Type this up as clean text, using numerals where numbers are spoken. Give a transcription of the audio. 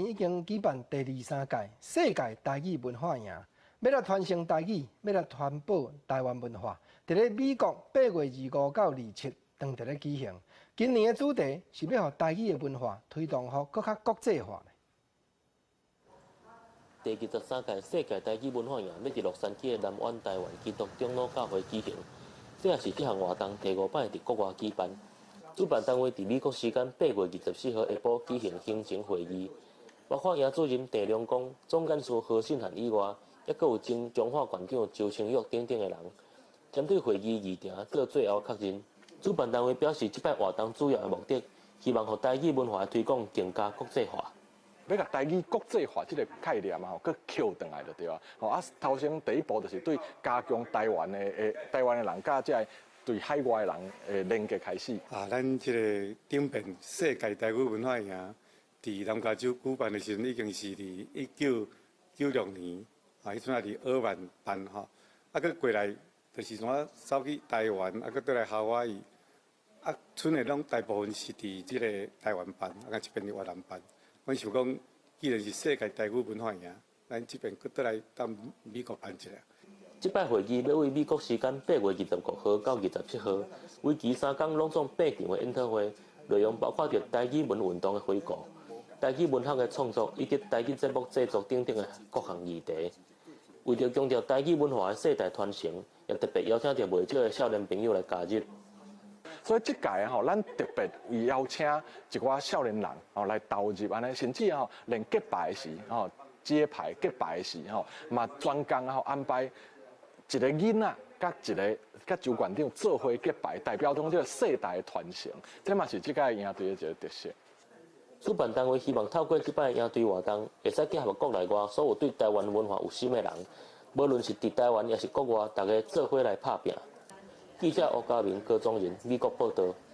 已經舉辦第二三屆世界台語文化營，欲來傳承台語，欲來傳播台灣文化。佇咧美國8月25到27，當佇咧舉行。今年的主題是欲予台語的文化推動予閣較國際化。第23屆世界台語文化營欲佇洛杉磯的南灣台灣基督長老教會舉行，這也是這項活動第五擺佇國外舉辦。主辦單位佇美國時間8月24號下晡舉行行前會議，包括營主任鄭良光、總幹事何信漢以外，猶閣有前彰化縣長周清玉等等的人，針對會議議程做最後確認。主辦單位表示，這擺活動主要的目的，希望予台語文化的推廣更加國際化。欲共台語國際化這个概念啊，吼，閣抾轉來就對啊。吼啊，頭先第一步就是對加強台灣的人，佮這个對海外的人的連結開始。啊，咱這个頂遍世界台語文化營，佇南加州舉辦的時陣，已經是佇1996年，啊，彼陣也佇爾灣辦吼，啊，閣過來就是怎走去台灣，啊，閣倒來夏威夷，啊，賰的攏大部分是佇這個台灣辦，啊，佮這邊佇越南辦。阮想講，既然是世界台語文化營，咱這邊閣倒來當美國辦一下。這擺會議欲對美國時間8月25號到27號，為期3工，攏總8場的研討會，內容包括著台語文運動的回顧、台語文學的創作以及台語節目製作等等的各項議題。為著強調台語文化的世代傳承，也特別邀請著袂少的少年朋友來加入。所以這屆吼，咱特別邀請一寡少年人吼來投入按呢，甚至吼連結牌時吼揭牌結牌時吼，嘛專工吼安排一个囡仔佮一个佮周縣長做伙結牌，代表講這个世代的傳承，這嘛是這屆營隊的一个特色。主辦單位希望透過這擺營隊活動，會使結合國內外所有對台灣文化有心的人，無論是佇台灣抑是國外，大家做伙來拍拚。記者吳家明、高宗仁，美國報導。